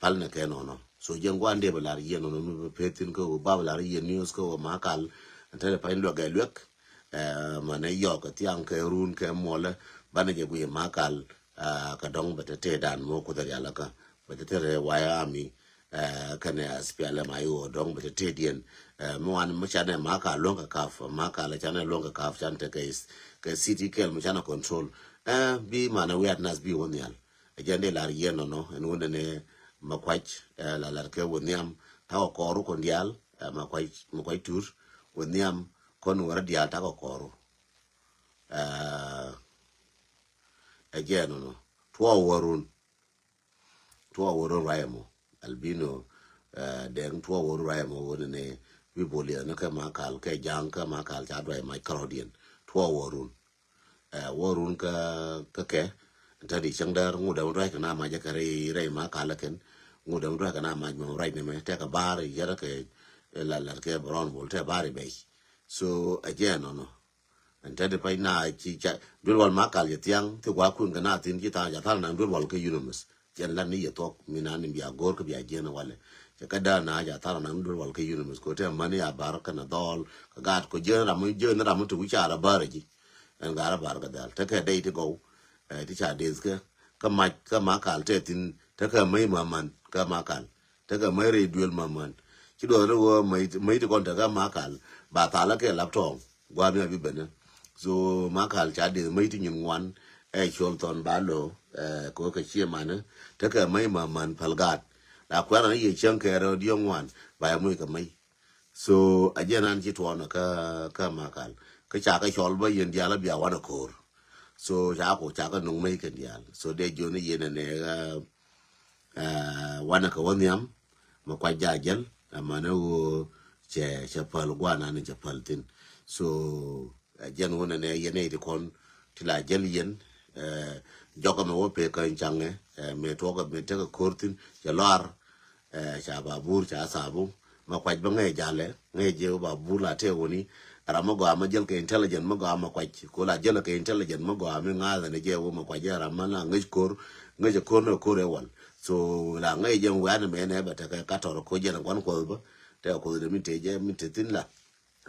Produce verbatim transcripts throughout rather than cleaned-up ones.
Al nɛ kɛ nɔnɔ. So jɛn guan dee bɛ lar yɛn nɔnɔ mi bɛ peth thin kä wä ba bɛ lar yɛn news kä wä Makal. Ɛn tɛlɛ pany luɛk ɛ luɛk. Ɛ, mɛ nɛ yɔk kɛ thiaŋ kɛ run kɛ muɔlɛ. Banɛ jɛ guiy Makal. Ɛ, kɛ dɔŋ bɛ tɛ tee dan mɔ kuthɛ rial kä. Bɛ tɛ tee rɛ waya ami. Ɛ, kɛnɛ S P L M I O dɔŋ bɛ tɛ tee diɛn. Ɛ, mi wan mi canɛ Makal luɔŋ kɛ kaf. Makal canɛ luɔŋ kɛ kaf can tɛ kɛ is. Kɛ city kɛl mi canɛ control. Ɛ, bi manɛ wiat nas bi wä nhial. Ɛ jɛn dee lar yɛn nɔnɔ ɛn wundɛ ni Makuac, ɛ, la lar kɛ wä nhiam takɔ kɔru kɔn dial, ɛ, Makuac, Makuac tur wä nhiam kɔn wä rɛ dial takɔ kɔru. Ɛ, ɛ jɛn nɔnɔ tuɔ wä run, tuɔ wä run ruac ɛmɔ. Albino, ɛ, dɛŋ tuɔ wä run ruac ɛmɔ wundɛ ni wi bol yɛn ni kɛ Makal kɛ jaŋ kɛ Makal ca duac mac kärɔ̱diɛn tuɔ wä run. Ɛ, wä run kä kä kɛ. Tɛ di cäŋ däär ŋut däm ruac kɛ na mac jɛ kɛ rɛy rɛy Makal kɛn. Ŋut däm ruac kɛ na mac mɛ ruac ni mɛ tɛ kɛ bar yɛrɛ kɛ la lat kɛ bron bol tɛ bar i bɛc. So a jɛ nɔnɔ. Ɛn tɛ di pay na ci ca duel wal Makal jɛ thiaŋ thi gua kun kɛ na thin ci thaŋ ja thal na duel wal kɛ unanimous. Cɛn lat ni yɛ thuɔk mi na ni bia go̱o̱r kä bia jiɛn walɛ. Cɛ kä daa na ja thar naŋ duel wal kä unanimous ko tɛ mani a bar kɛn a dhɔl kä gaat ko jiɛn ram mi jiɛn ram mi ti wi̱c a ra bar a ji̱. Ɛn gaat a bar kɛ dhal te kɛ dɛy ti gɔw. Ɛ ti ca deth kɛ kä mac kä Makal tɛ thin te kɛ mäy ma man kä Makal. Te kɛ mäy rɛy duel ma man ci duɔth ni wä mäy ti kɔn te kä Makal ba thal kɛ lap tɔɔŋ. Guam ya bi bene. So Makal ca deth mäc ti nyin ŋuan ɛ col thɔn ba lo ɛ ko kɛ cie mani te kɛ mäc ma man pal gaat. La kuɛn an ye cieŋ kɛ rɛ diɛ ŋuan ba ya muc kɛ mäc. So a jɛ nan ci tuɔn kä kä Makal kä ca kɛ cɔl ba yen dial a bia wan a koor. So ca ko ca kɛ nuŋ mäc kɛ dial so dee joni yen ɛ nɛ ɛ wanɛ kɛ wä nhiam. Mɛ kuac ja jäl ɛmɛnɛ ɣöö cɛ cɛ päl guanan cɛ päl thin. So ɛ jɛn wä nɛnɛ yɛn ɛ ti kɔn ti la jäl yɛn. Ɛ jɔkɛ mɛ wä pek kä caŋɛ ɛ mɛ tuɔkɛ mɛ tekɛ ko̱r thin cɛ lɔar. Ɛ ca ba bur ca thabu mɛ kuac bä ŋɛɛ jalɛ ŋɛɛ jɛ wä ba bur la tɛ wä ni. Ram mɛ gɔaa mɛ jäl kɛ intelligent mɛ gɔaa mɛ kuac ko la jäl kɛ intelligent mɛ gɔaa mi ŋa̱thɛ ni jɛ wä mɛ kuac jɛ ram mɛ la ŋäc ko̱r ŋäc ko̱r ni ko̱r ɛ wal. So la ŋäc jɛ wɛn mɛ nɛ bɛ tekɛ ka tɔr ko jɛ ni guan kuɔth bä. Tɛ kuɔth de mi te jɛ mi te thin la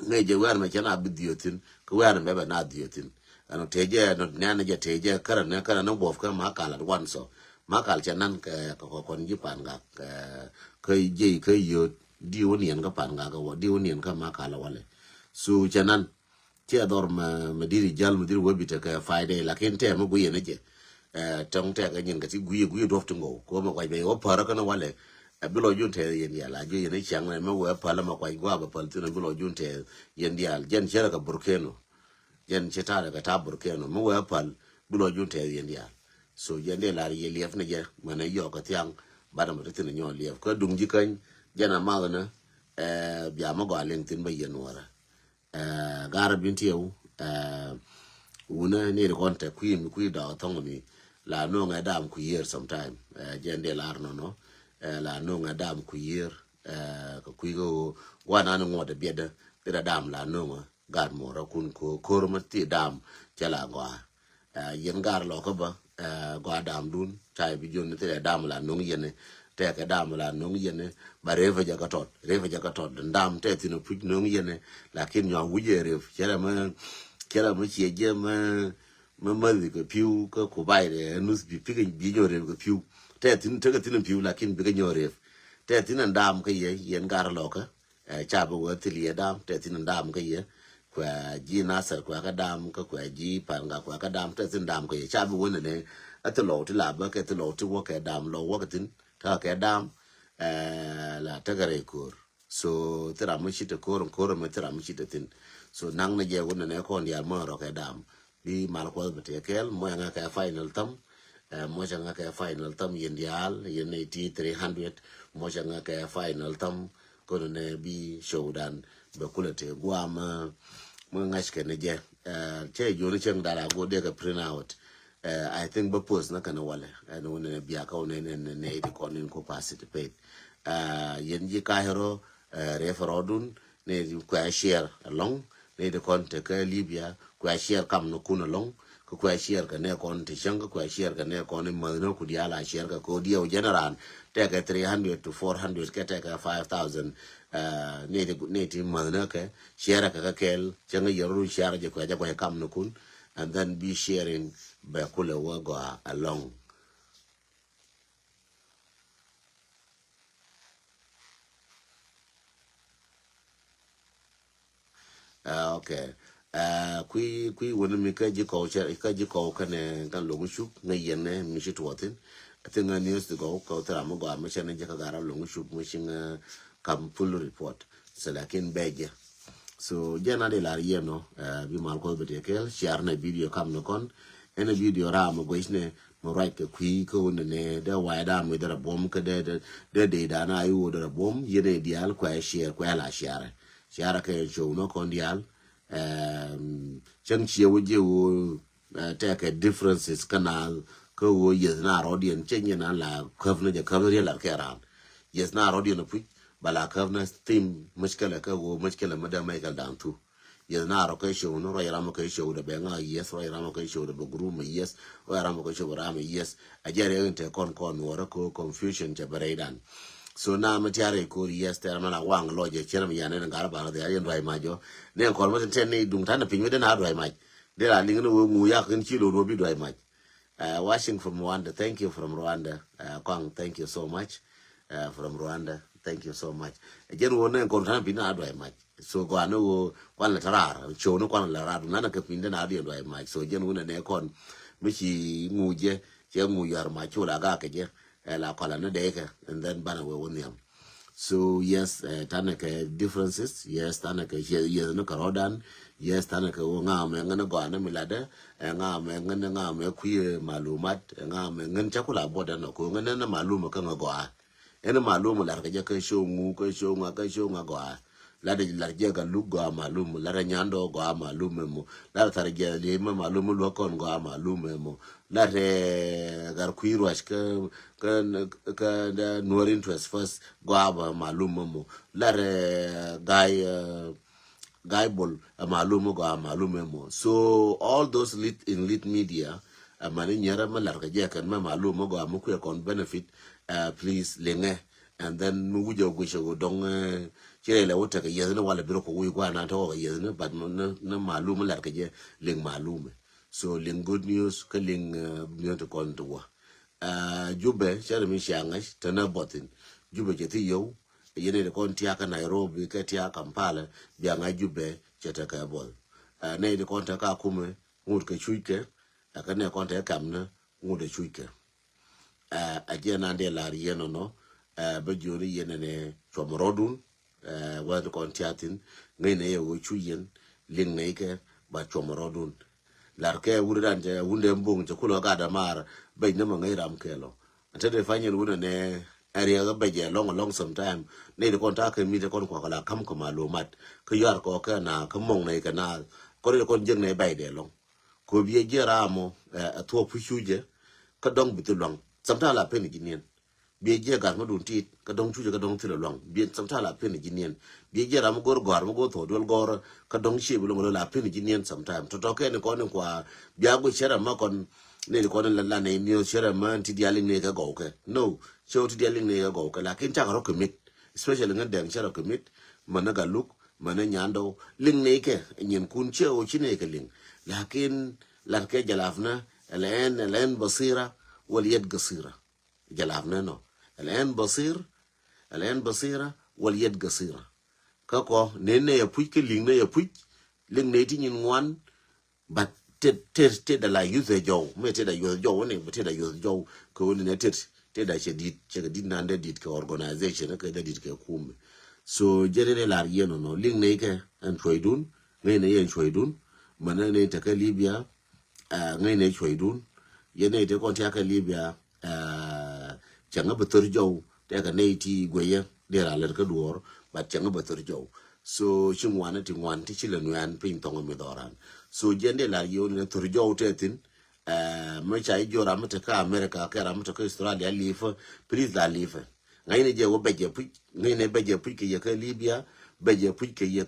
ŋäc jɛ wɛn mɛ cɛ na bi dhiö thin kä wɛn mɛ bɛ na dhiö thin. Ɛn te jɛ nɔ nɛn jɛ te jɛ kärɛ nɛ kärɛ nɛ guɔf kä Makal at wan so Makal cɛ nan kɛ kɛ kɔn ji̱ pan gak kɛ kɛ jɛ kɛ yöt. Di wä niɛn kä pan gak kɛ wä di wä niɛn kä Makal walɛ. So cɛ nan Ciɛ dhɔr mɛ mɛ diri jal mɛ diri wä bi tekɛ Friday lakin tɛ mɛ guiyɛ ni jɛ. Ɛ tɔŋ tɛ kɛ nyin kɛ ti guiyɛ guiyɛ duɔp ti ŋɔw ko mɛ kuac bɛ wä pärä kɛn walɛ. Ɛ bi lɔ jun tɛ yɛn dial a jun yɛn i̱ ciaŋ nɛ mɛ wɛ päl mɛ kuac gua̱a̱ bɛ päl thin ɛ bi lɔ jun tɛ yɛn dial jɛn cɛ rɛ kɛ burkeno. Jɛn cɛ ta̱rɛ kɛ ta̱ burkeno mɛ wɛ päl bi lɔ jun tɛ yɛn dial. So jɛn dee lar yɛ liɛp ni jɛ mɛ nɛ yɔk kɛ thiaŋ. Bat mɛ ti thin nyɔ liɛp kä duŋ ji̱ käny jɛn a math ni. Ɛ bia mɛ gɔaa liŋ thin bä yɛn nuɔrɛ. Ɛ garä bin tiɛw. Ɛ wunä ni ri kɔn tɛ kui̱ mi kui̱ dɔɔk thɔŋ mi la no̱o̱ŋ ɛ dam kui̱ yiër sometime. Ɛ jɛn dee lar nɔnɔ. Ɛ la no̱o̱ŋ ɛ dam kui̱ yiër. Ɛ kɛ kui̱ kɛ ɣöö guanan ŋuɔt ɛ biɛtdä thilɛ dam la no̱o̱ŋ ɛ gat muɔrä kun ko̱r ko̱r mä thi dam cɛ la gɔaa. Ɛ yɛn gar lɔ kä bä. Ɛ gɔaa dam dun ca i̱ bi jiön ni thilɛ dam la no̱o̱ŋ yɛn. Tɛkɛ dam la no̱o̱ŋ yɛn ba rep jɛ kä tɔt rep jɛ kä tɔt dam tɛ thin puc no̱o̱ŋ yɛn. Lakin nyuak wi̱c ɛ rep cɛ rɛ mä cɛ rɛ mä ciɛ jɛ mä mä mäthi kɛ piu kä kubac rɛ nuth bi pikɛ bi nyɔ rep kɛ piu. Tɛ thin tekɛ thin piu lakin bikɛ nyɔ rep. Tɛ thin an dam kä yɛ yɛn gar lɔ kä. Ɛ ca bi wee thil yɛ dam tɛ thin dam kä yɛ. Kuɛ ji̱ Nasir kuɛ kä dam kä kuɛ ji̱ Panga kuɛ kä dam tɛ thin dam kä yɛ ca bi wee nɛnɛ. Ɛ thi lɔw ti la bä kɛ thi lɔw ti wä kɛ dam lɔw wä kɛ thin tä kɛ dam. Ɛ la tekɛ rɛy ko̱r. So thi ram mi ci te ko̱r ko̱r mi thi ram mi ci te thin. So naŋ ni jɛ wee nɛnɛ kɔn diaal mɔ rɔ kɛ dam. Bi mal kuɔth bɛ tëë kɛɛl mɔc aŋa kɛ final thäm. Ɛ mɔc aŋa kɛ final thäm yɛn diaal yɛn nɛy ti three hundred. Mɔc aŋa kɛ final thäm. Kɔn nɛ bi showdan bɛ kulɛ tëë guam. Mɛ ŋa̱c kɛ ni jɛ. Ɛ cɛ joni cɛŋ dal a go dee kɛ print out. Ɛ I think bä post na kɛn walɛ ɛn wunɛ biakä wunɛ nɛ nɛ ti kɔn in ko participate. Ɛ yɛn ji̱ ka̱c rɔ. Ɛ ref rɔdun ni kuɛ share along. Ni ti kɔn tekä Libya kuɛ share kam ni kun along. Kä kuɛ share kɛ nɛ kɔn ti cäŋ, kä kuɛ share kɛ nɛ kɔn i̱ mäthnä ku diaal a share kɛ kɛ diɛw jɛn raan. Tɛkɛ three hundred to four hundred kɛ tɛkɛ five thousand. Nɛ ti, nɛ ti mäthnä kɛ share kɛ kɛ kɛɛl. Cäŋ yɛr ru share jɛ kuɛ jɛ kuɛ kam ni kun. And then be sharing bɛ kulɛ wä gɔaa along. Ah, okay. Ah, kui̱, kui̱ wuni mi kä ji̱ kɔw cɛ, kä ji̱ kɔw kɛnɛ kan loŋ cuk ŋä yɛn nɛ mi ci tuɔthin. I think a news ti gɔw kɔw thira mi gɔa mi cɛ ni ji̱ kä gara loŋ cuk mi ci ŋä kam full report. So lakin bɛ jɛ. So jɛ na di lar yɛn nɔ, ah, bi mal kɔth bɛ tɛ kɛl, share nɛ video kam ni kɔn. Ɛn video ram mi guic nɛ mi ruac kɛ kui̱ kä wuni nɛ dɛ wayɛ da mi dɛ rɛ buɔm kä dɛ, dɛ, dɛ, dɛ da na iwo dɛ rɛ buɔm yɛn ɛ dial kuɛ share kuɛ la share. Ciara kɛ show nɔ kɔn diaal. Cäŋ ciɛ wä jiɛ wä tɛkɛ differences kä naath kä wä yeth na rɔdiɛn cɛ nyɛ na la käp ni jɛ käp ni riɛ lar kɛ raan. Yeth na rɔdiɛn puc ba la käp ni thim mushkila kä wä mushkila mi dee mɛc kɛ dan thu. Yeth na rɔ kɛ show ni rɔy ram kɛ show dee bɛ ŋa yeth, rɔy ram kɛ show dee bɛ group mi yeth, rɔy ram kɛ show ram mi yeth. A jɛ riɛ in te kɔn kɔn nuɔrɛ ko confusion cɛ bɛ rɛy dan. So na mi tiarɛ kor yes tɛr mana waŋ lɔ jɛ cɛr mi yan ni ŋar ba rɔ dhia yɛn duay mac jɔ. Ni kɔr mi tin tɛn ni duŋ tan piny mi den a duay mac. Dee la liŋ ni wee ŋu yak in ci lo ro bi duay mac. Uh, watching from Rwanda. Thank you from Rwanda. Uh, Kong, thank you so much. Uh, from Rwanda. Thank you so much. Jɛn wo ni kɔr tan piny na duay mac. So kɔn ni wo kɔn la tarar. Show ni kɔn la rar. Nana kɛ piny den a duay mac. So jɛn wo ni kɔn mi ci ŋu jɛ cɛ ŋu yar mac cula ga kɛ jɛ. Ɛ la kɔla ni dee kɛ, and then banɛ wee wä nhiam. So yes, eh, tanɛ kɛ differences. Yes, tanɛ kɛ yes, yes ni kɛ rɔdan. Yes, tanɛ kɛ wä ŋa mɛ ŋa ni gɔa ni mi ladɛ. Ɛ ŋa mɛ ŋa ni ŋa mɛ kuiɛ malumat. Ɛ ŋa mɛ ŋa ni cakula bɔdɛ nɔ ko ŋa ni ni malum kä ŋa gɔa. Ɛn malum lar kɛ jɛ kɛ show ŋu, kɛ show ŋa, kɛ show ŋa gɔa. Lat lat jɛ ka luk gɔaa malum, lat nyandɔ gɔaa malum emo. Lat thar jɛ li ma malum luɔk kɔn gɔaa malum emo. Lat ɛ gar kui̱ ruac kä kä kä nuɔr interest first gɔaa ba malum emo. Lat ɛ guy ɛ guy bol ɛ malum gɔaa malum emo. So all those lit in lit media ɛ mani nyɛrɛ ma lar kɛ jɛ kɛn ma malum gɔaa ma kuɛ kɔn benefit ɛ please liŋɛ. And then mi wujɛ guicɛ wä dɔŋ ci rɛy lɛ wä tekɛ yieth ni walɛ bi rɔ kɛ wi̱i̱ gua̱a̱r nan tɔkɔ kɛ yieth ni, but ni malum mi lat kɛ jɛ liŋ malum. So liŋ good news kä liŋ news ti kɔn ti wä. Jubɛ cɛ ri mi cia ŋa̱c te ni bɔthin. Jubɛ cɛ thi yio̱w yɛn ni ti kɔn tiakä Nairobi kɛ tiakä Kampala bia ŋa̱c Jubɛ cɛ tekɛ bɔth. Nɛy ti kɔn tekɛ Akumɛ ŋut kɛ cuckɛ. Ɛ kɛ nɛ kɔn tekɛ kɛm ni ŋut ɛ cuckɛ. Ɛ a jiɛ nan dee lar yɛn nɔnɔ. Ɛ bä jiɔni yɛn nɛ cuɔm rɔdun. Ɛ wä ti kɔn tiathin ŋäc nɛ yɛ wä cu yɛn liŋ nɛ ikɛ ba cuɔm rɔdun. Lar kɛ wuri dan jɛ wundɛ mbong jɛ kulɔ gat amar bɛc nɛ mɛ ŋäc ram kɛlɔ. Ɛ te dee fanyɛn wunɛ nɛ ɛ riɛk bɛc jɛ lɔŋ lɔŋ sometime. Nɛ ti kɔn ta kɛ mi ti kɔn kuakɛ la kam kɛ malumat kɛ yuar kɔ kɛ na kɛ mɔŋ nɛ ikɛ na kɔn ti kɔn jek nɛ bɛc dee lɔŋ. Kɔ biɛ jiɛ ram mɔ ɛ thuɔk pu cu jɛ kä dɔŋ bi thi luaŋ. Sometime la pen ji̱ niɛn. Biɛ jiɛ gat ma dun tit kä dɔŋ cu jɛ kä dɔŋ thil luaŋ. Biɛ sometime la pen ji̱ niɛn. Biɛ jiɛ ram ma go̱r gɔ̱r ma go̱r thuɔk duel gɔ̱r kä dɔŋ cie bi luaŋ la pen ji̱ niɛn sometime. Tɔtɔ kɛ ni kɔn ni kua bia go̱ cɛ ram ma kɔn ni kɔn ni la la ni niɔ cɛ ram ma ti diali ni kɛ gɔw kɛ. No, cɛ ti diali ni kɛ gɔw kɛ lakin cakɛ rɔ kɛ mit. Especially ŋä dɛŋ cɛ rɔ kɛ mit ma ni ga luk Mänä nyandɔ liŋ nɛy kɛ nyin kun ciɛ ɣöö ci nɛy kɛ liŋ. Lakin lat kɛ jalapnä ɛlɛn ɛlɛn basira wal yɛt gasira. Jalapnä nɔ ɛlɛn basir ɛlɛn basira wal yɛt gasira. Kä kɔ nen nɛy a puc kä liŋ nɛy a puc. Liŋ nɛy ti nyin ŋuan. But tet tet tet da la yuth ɛ jɔw mɛ tet da yuth jɔw ni tet da yuth jɔw kɛ wuni nɛ tet tet da cɛ dit cɛ kɛ dit nan dɛ dit kɛ organization kɛ dɛ dit kɛ kumɛ. So jɛ ni lar yɛn nɔ liŋ nɛ kɛ ɛn cuɔydun ŋäc nɛ yɛn cuɔydun. Mɛ nɛ nɛ tɛ kɛ Libya. Ŋäc nɛ cuɔydun yɛn nɛ tɛ kɔn tia kɛ Libya. Cäŋä bä thör jɔw tɛkɛ nɛy ti guɛyä dee ra lät kä duɔɔr. But cäŋä bä thör jɔw. So ci ŋuan ti ŋuan ti ci lɛ nuɛn piny thɔŋ mi dhɔran. So jɛn dee lar yio̱w ni thör jɔw tɛ thin. Mɛ ca i̱ jiɔ ram mi te kä America kɛ ram mi te kä Australia lipä. Please la lipä. Ŋäcni jɛ wä bɛc jɛ puc ŋäcni bɛc jɛ puc kɛ yɛ kä Libya. Bɛc jɛ puc kɛ yɛ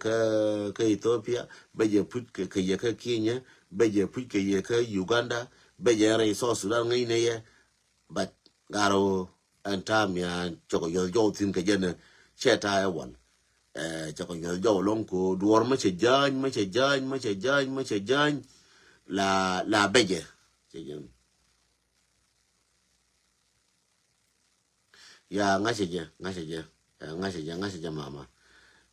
kä Ethiopia. Bɛc jɛ puc kɛ yɛ kä Kenya. Bɛ jɛ puc kɛ yɛ kä Uganda, bɛ jɛ rɛy South Sudan ŋäcnɛ yɛ. But gat ɣöö ɛn ta̱a̱ mi a cɔk ɛ yuɔth jɔw thi̱n kɛ jɛn ɛ cɛ ta̱a̱ ɛ wal. Ɛ, cɔk ɛ yuɔth jɔw ɛlɔ̱ŋ ko duɔ̱ɔ̱r mä cɛ jäny, mä cɛ jäny, mä cɛ jäny, mä cɛ jäny. La, la bɛ jɛ. Cɛ jɛn. Ya, ŋa̱cä jɛ, ŋa̱cä jɛ, ɛ, ŋa̱cä jɛ, ŋa̱cä jɛ mama.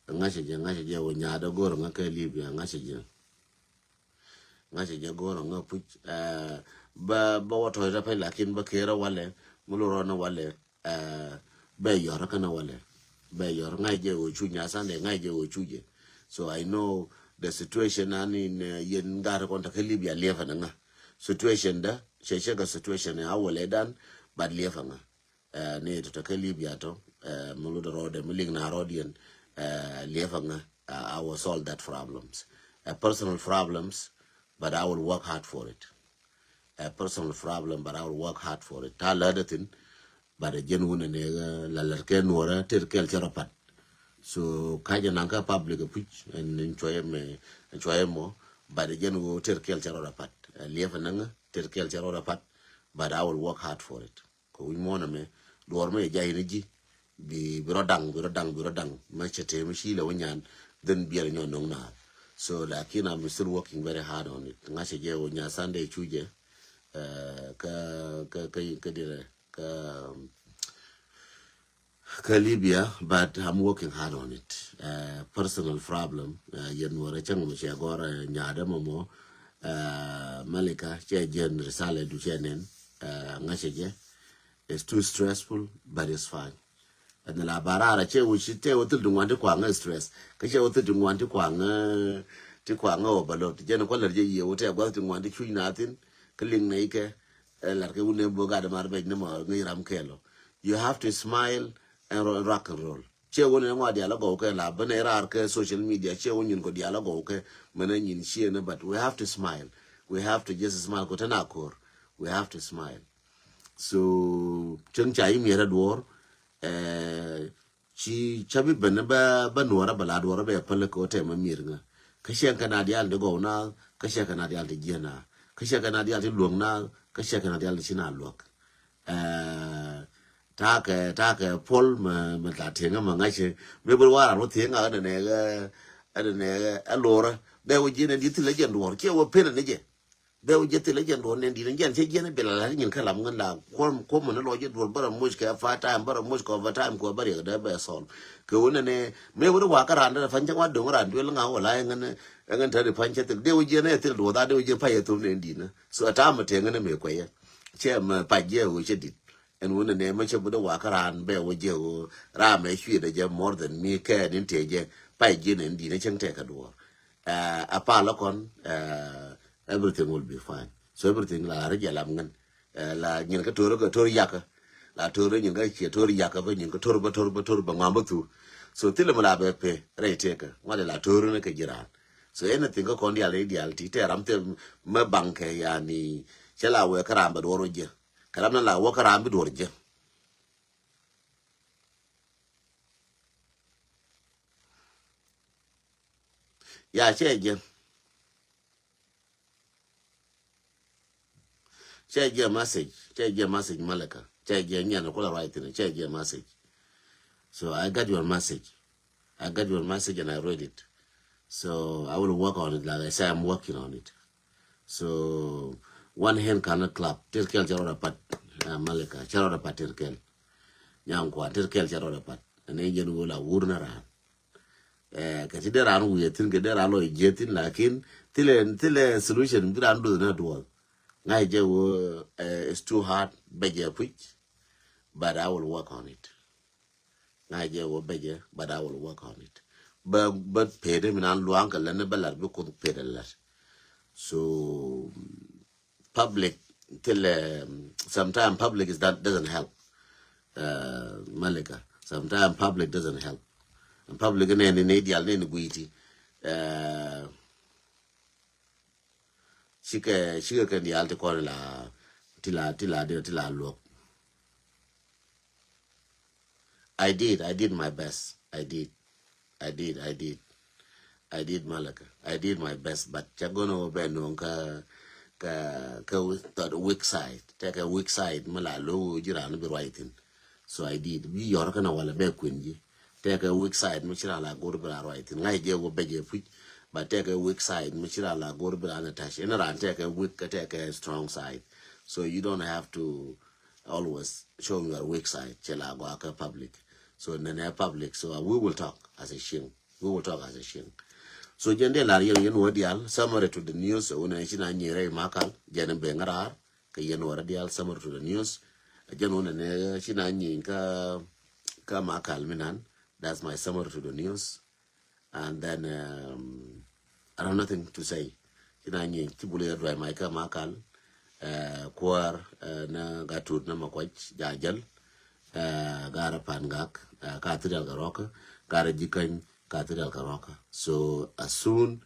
Ŋa̱cä jɛ, ŋa̱cä jɛ wä nyaadä go̱r ŋä kɛ Libya, ŋa̱cä jɛ. Ŋa̱cä jɛ go̱r ŋä puc, ɛ, bä, bä wä tɔ̱c rɛ pɛc, lakin bä ker rɛ walɛ, mi lo rɔ ni walɛ, ɛ, bɛ yɔr kä ni walɛ. Bɛ yɔr ŋa̱cä jɛ wä cu nya Sunday, ŋa̱cä jɛ wä cu jɛ. So I know the situation an in, ɛ, yɛn gat kɔn te kä Libya liɛpɛ ni ŋä. Situation dä, cɛ cɛ kɛ situation a wä lɛ dan, but liɛpɛ ŋä. Ɛ, ni tɔ̱ te kä Libya tɔ̱, ɛ, mi lotdɛ rɔɔdɛ, mi lik na rɔɔdiɛn, ɛ, liɛpɛ ŋä, ɛ, I will solve that problems. Ɛ, personal problems, but I will work hard for it. Ɛ, personal problem, but I will work hard for it. Ta̱a̱ lätdä thi̱n, but ɛ jɛn wun ɛ ni, ɛ, la lät kɛ nuɔrä, tëër kɛl cɛ rɔ pat. So, ka̱c ɛ naŋ kä public ɛ puc, ɛn, ɛn cuɔyɛ mɛ, ɛn cuɔyɛ mɔ, but ɛ jɛn wun tëër kɛl cɛ rɔ pat. Ɛ, liɛpɛ näŋä, tëër kɛl cɛ rɔ pat, but I will work hard for it. Kɛ wi̱c muɔ̱ɔ̱n ɛmɛ, duɔ̱ɔ̱r mi jɛ jay ni ji̱, bi, bi rɔ daŋ, bi rɔ daŋ, bi rɔ daŋ. Mɛ cɛ tëë mi ci lɛ wä nyan, then biɛl nyɔ no̱ŋ naath. So, lakin I'm still working very hard on it. Ŋa̱cä jɛ wä nya Sunday cu jɛ, ɛ, kä, kä, kä, kä dirɛ, kä, kä Libya, but I'm working hard on it. Ɛ, personal problem, ɛ, yɛn wä rɛ cäŋ mi cɛ gɔr, ɛ, nyaadä mɔ mɔ, ɛ, Malika, cɛ jɛn risala du cɛ nɛn, ɛ, ŋa̱cä jɛ. It's too stressful, but it's fine. Ɛn la ba raar a cɛ wä ci tɛ wä thil ti ŋuan ti kuaŋä stress. Kä cɛ wä thil ti ŋuan ti kuaŋä, ti kuaŋä overload. Jɛn kualär jɛ yiëë wä tɛ gua̱th ti ŋuan ti cuc na thi̱n. Kä liŋ nɛ ikɛ, ɛ, lar kɛ wun nɛ bök gat mar bɛc ni mɔ ŋäc ram kɛɛl ɔ. You have to smile and ro-, rock and roll. Cɛ wä nɛ ŋɔa dial a gɔw kɛ la ben ɛ raar kɛ social media. Cɛ wä nyin kɔ dial a gɔw kɛ mɛn ɛ nyin ciɛ ni, but we have to smile. We have to just smile kɔ tɛn a ko̱r. We have to smile. So, cäŋ ca imiɛt a duɔ̱ɔ̱r, ɛ, ci ca bi ben bä, bä nuɔrä bä la duɔrä bɛ päl kɛ tɛmɛ mir ŋä. Kä cɛ kɛ na dial di gɔw na, kä cɛ kɛ na dial di jiɛ na, kä cɛ kɛ na dial di luɔk na, kä cɛ kɛ na dial di ci na luɔk. Ɛ, takɛ, takɛ pol mɛ, mɛ la tiŋä mɛ ŋa̱cɛ. Mɛ bä wara ro tiŋä ɛ nɛ, ɛ nɛ, ɛ lorä. Bɛ wä jiɛ nɛ di thilɛ jɛ duɔr, cɛ wä pen ni jɛ. Bɛ wä jɛ thilɛ jɛn duɔ̱n nɛn di̱t ɛn jɛn cɛ jiɛn ɛ bilɛ la nyin kä lam ŋän la kuɔm kuɔm mɛ ni lɔ jɛ duɔ̱r bärɛ moc kɛ part time, bärɛ moc kɛ overtime, kɛ bärɛ yɛ kɛ dee bɛ sɔl. Kɛ wä nɛnɛ mɛ wä dee wa kä raan dee pan cɛ wa do̱ŋ raan duel ŋa wä la ɛŋän, ɛŋän tɛt i̱ pan cɛ thil dee wä jiɛn ɛ thil duɔ̱th a dee wä jiɛn pay ɛ thom nɛn di̱t nä. So ɛ ta̱a̱ mɛ tɛŋ ɛn ɛ mɛ kuɛyɛ cɛ mɛ pac jɛ wä cɛ di̱t. Ɛn wä nɛnɛ mɛ cɛ bi dee wa kä raan bɛ wä jɛ wä raan mɛ cuiɛ dee jɛ more than me kɛ ɛn in tɛ jɛ pay jiɛn ɛn di̱t nä cäŋ tɛ kɛ duɔ̱r. Ɛ, a pal lɔ kɔn, ɛ, everything will be fine. So everything la ri jɛ lam ŋän. Ɛ, la nyin kä tor kä tor yakä. La tor nyin kä cie tor yakä bä nyin kä tor bä tor bä tor bä ŋuam bä thu. So thilɛ mi la bɛ pe rɛy tekä ŋuat la tor ni kɛ jiran. So anything kä kɔn dial rɛy dial ti tɛ ram thil mɛ baŋ kɛ yani cɛ la wɛ kä ram bɛ duɔr wä jɛ. Kɛ ram ni la wä kä ram bi duɔr jɛ. Ya cɛ jɛ. Cɛ jɛ message, cɛ jɛ message Malika. Cɛ jɛ nyan kula right thing. Cɛ jɛ message. So I got your message. I got your message and I read it. So I will work on it. Like I say, I'm working on it. So one hand cannot clap. Tɛr kɛl cɛ rɔɔdɛ pat, ɛ, Malika. Cɛ rɔɔdɛ pat tɛr kɛl. Nyaŋ kuan tɛr kɛl cɛ rɔɔdɛ pat. Ɛn ɛ jɛn wä la wur na raan. Ɛ, kɛ ti dee raan wi̱i̱ ɛ thi̱n kɛ dee raan lɔ jiɛ thi̱n lakin thilɛ, thilɛ solution bi raan duɔth na duɔth. Ŋa̱c jɛ wä, ɛ, it's too hard bɛ jɛ puc. But I will work on it. Ŋa̱c jɛ wä bɛ jɛ, but I will work on it. Bä, bä pede mi nan luaŋ kɛ lɛn bä lat bi kuth pede lat. So public thilɛ, um, sometimes public is that doesn't help. Uh, Malika, sometimes public doesn't help. And public nɛ ni ni dial ni ni guiti. Uh, cikɛ, cikɛ kɛ dial ti kɔn la, ti la, ti la, ti la luɔk. I did, I did my best. I did. I did, I did. I did Malaka. I did my best, but ca gɔnɔ bɛ nong ka ka ka that weak side. Tɛkɛ weak side mi la lo jiran bi ruac thin. So I did. Bi yɔr kana wala bɛ kuen ji. Tɛkɛ weak side mi cira la gor bi la ruac thin. Ngai je wo bɛ je puc. But tɛkɛ weak side mi cira la gor bi la na touch. Ina ran tɛkɛ weak ka tɛkɛ strong side. So you don't have to always show your weak side. Cɛ la gɔ ka public. So nene public. So we will talk as a shing. We will talk as a shing. So jɛn dee lar yɛn yɛn wä dial summary to the news. Wun ɛn ci na nyere makal jɛn ben rar. Kɛ yɛn wä dial summary to the news. Jɛn wun ɛn ci na nyi ka ka makal minan. That's my summary to the news. And then um, I have nothing to say. Ci na nyi ci buli dry my ka makal. Uh, kuar uh, na gatut na makwach jajal. Uh, gara pan gak uh, ka tidal ka roka. Gara jikany ka tidal ka roka. So as soon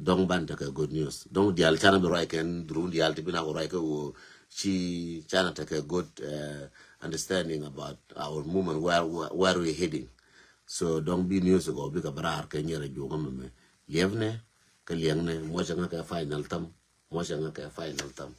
dong ban take good news. Dong dial chana bi roi ken durun dial ti bina ko roi ke wo ci chana take good uh, understanding about our movement, where where, where we heading. So dong bi news go bi ka brar ke nyere juga mame. Lievne ke liengne mo changa ke final tam. Mo changa ke final tam.